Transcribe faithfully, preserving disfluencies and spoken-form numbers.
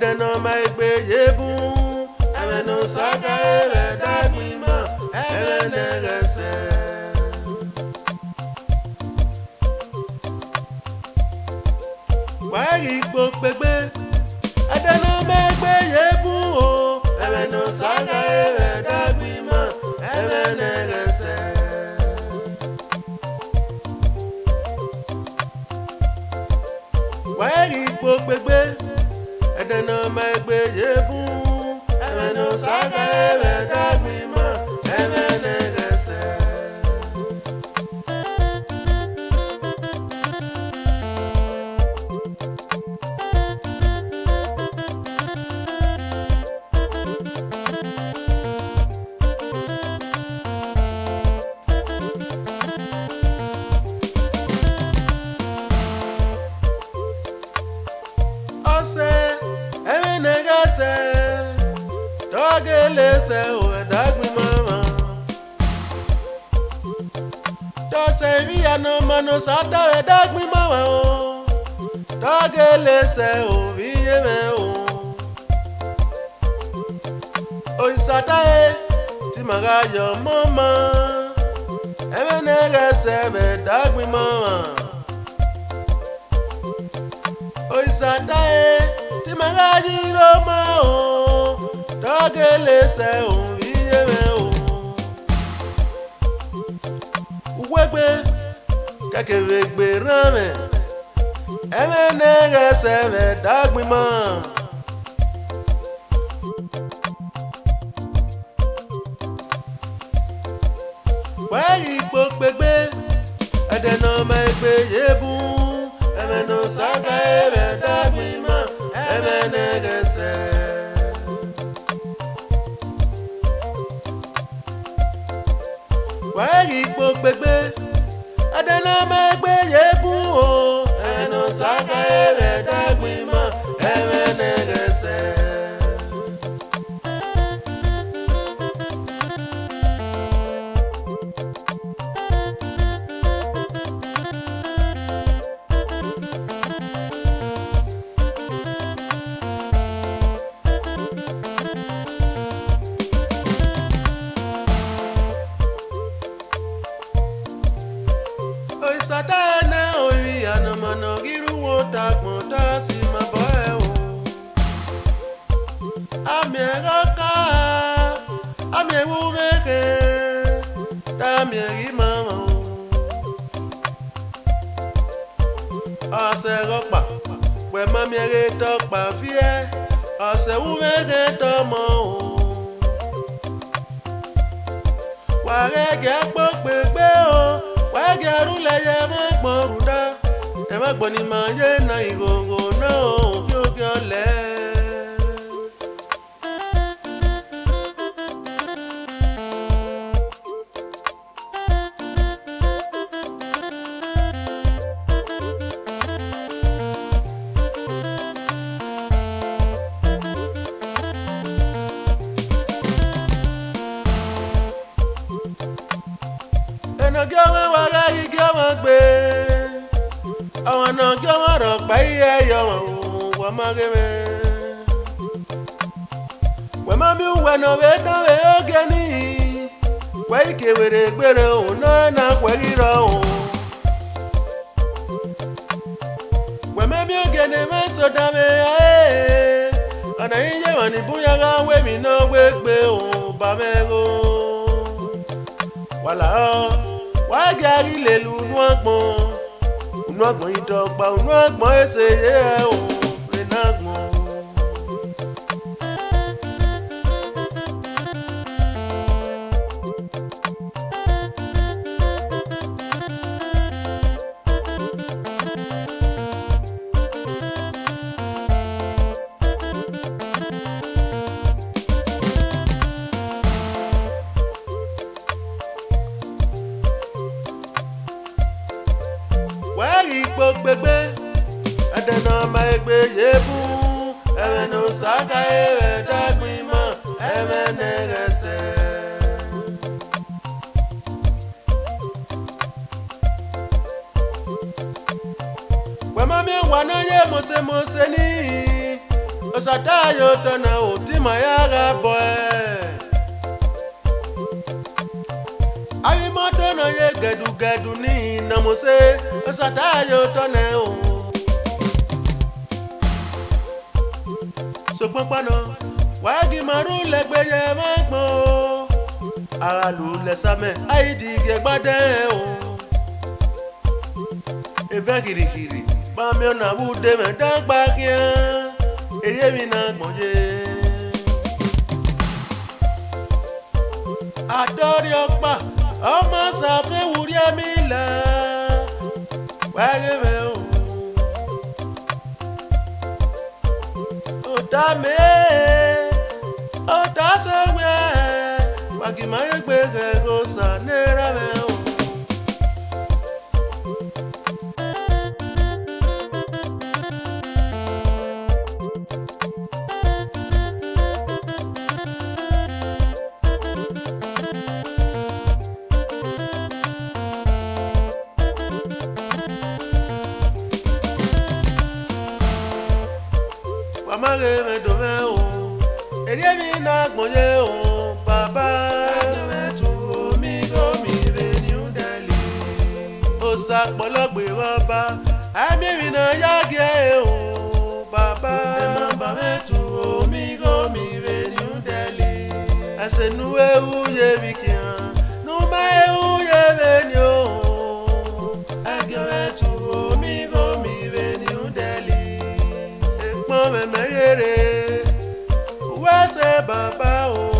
Ẹdẹ ne ọ ma egbe ye bun, ẹmwẹ ne Osa gha re vbe ẹdagbọn ima, ẹmwẹ ne ghẹ sẹ. Wa ghi kpo kpegbe, ẹdẹ ne ọ ma egbe ye bun o, ẹmwẹ ne Osa gha re vbe ẹdagbọn ima, ẹmwẹ ne ghẹ sẹ. Wa ghi kpo kpegbe, ẹdẹ ne ọ ma egbe ye bun, ẹmwẹ ne Osa gha re vbe ẹdagbọn ima, ẹmwẹ ne ghẹ sẹ. Ọsẹ, ẹmwẹ ne ghẹ sẹ, te ọ gele sẹ o, ẹdagbọn ima mwa. Te ọ sẹ ivbi hia ne ọ ma ne Osa ta vbe ẹdagbọn ima mwa o, te ọ gele sẹ o, vbe iye mwẹ o. Osa ta ẹre, te ima gha ye ọmọ ọma, ẹmwẹ ne ghẹ sẹ vbe ẹdagbọn ima mwa. Osa ta ẹre, te ima gha ye igho ọma o, te ọ gele sẹ o, vbe iye mwẹ o. Uwegbe, kẹkẹ vbe egbe erhan mwẹ, ẹmwẹ ne ghẹ sẹ vbe ẹdagbọn ima. Wa ghi kpo kpegbe, ẹdẹ ne ọ ma egbe ye bun, ẹmwẹ ne Osa gha re vbe ẹdagbọn ima, ẹmwẹ ne ghẹ sẹ. Wa ghi kpo kpegbe, ẹdẹ ne ọ ma egbe ye bun o, ẹmwẹ ne Osa gha re vbe ẹdagbọn ima, ẹmwẹ ne ghẹ sẹ. Osa ta ẹre nẹ, ovbi hia ne ọ ma ne ọ ghi rre uwu ota agbọn, te a si ma bọ ẹre o. A miẹn ghe ọka, a miẹn vbe uvẹ khin, te a miẹn ghe ima mwa o. Ọ sẹ ghe ọkpa, wẹ ma miẹn ghe te ọkpa viẹ, ọ sẹ vbe uvẹ khin te ọmọ o. Wa ghẹ gie a kpo kpegbe o, wa ghẹ gie a rhulẹ ye ẹmwẹ agbọn rhunmwuda, ẹmwẹ agbọn ne ima ye na ighongho na o, giogiọ lẹ. Enogie ọmwa wa gha ghi gie ọmwa gbe, ọmwa ne ọ gie ọmwa rhọkpa i ye ọmwa, wa ma ghe mwẹ. Wẹ ma miẹn uwẹ ne ọ vbe dan vbe ogie nii, wẹ i ke werriegberriẹ o, ne ọ na khuẹ ghi rrọọ o. Wẹ ma miẹn ogie ne emwa eso danmwẹ ra ẹre, ọna i ye emwa ni bun yan gha wẹ emwi ne ọ wegbe o, ba mwẹ gho. Wa lahọ, wa gie a ghi lele unu agbọn, unu agbọn i dọkpa, unu agbọn ẹse ye ẹre o, rre ne agbọn. Wa ghi kpo kpegbe, ẹdẹ ne ọ ma egbe ye bun, ẹmwẹ ne Osa gha re vbe ẹdagbọn ima, ẹmwẹ ne ghẹ sẹ. Wẹ ma miẹn owa ne ọ ye mose mose nii, ọ Sata ye otọ na, oti ma ya gha bọe. Avbe imọto na ye gẹdugẹdu ni na mose, Sata ye otọ nẹ o. Sokpan ọkpa nọ, wa ghi ma rhulẹ egbe ye ẹmwẹ agbọn o. A gha lulẹ ẹsa mẹ, a i di gie gba dẹnrẹn o. Evẹn khirhikhirhi, ma miẹn ọna vbe ude mwẹ dan gba khian, erriọ emwi na gbọn ye. Adọrriọ ọkpa, ọ ma sa fian vbe urhiẹ emila, wa ghe mwẹ o. Ota mẹ, ota sẹ wẹ, wa ghi ma rẹn egbe ghẹ ghe Osa ne erha mwẹ o. Wa ma ghe mwẹ do mwẹ o, erriọ emwi na gbọn ye o, Baba. Osa kpọlọ gbe vbe Ọba, a miẹn emwi ne a ya gie ẹre o, Baba. Ẹ ma ba mwẹ tu omi igho mi vbe New Delhi. Ẹse ne u ru ye vbe khian, ne u ma ru ye vbenian o. A gie mwẹ tu omi igho mi vbe New Delhi. Ekpọnmwẹ mẹ rhiere, uwẹ sẹ Baba o.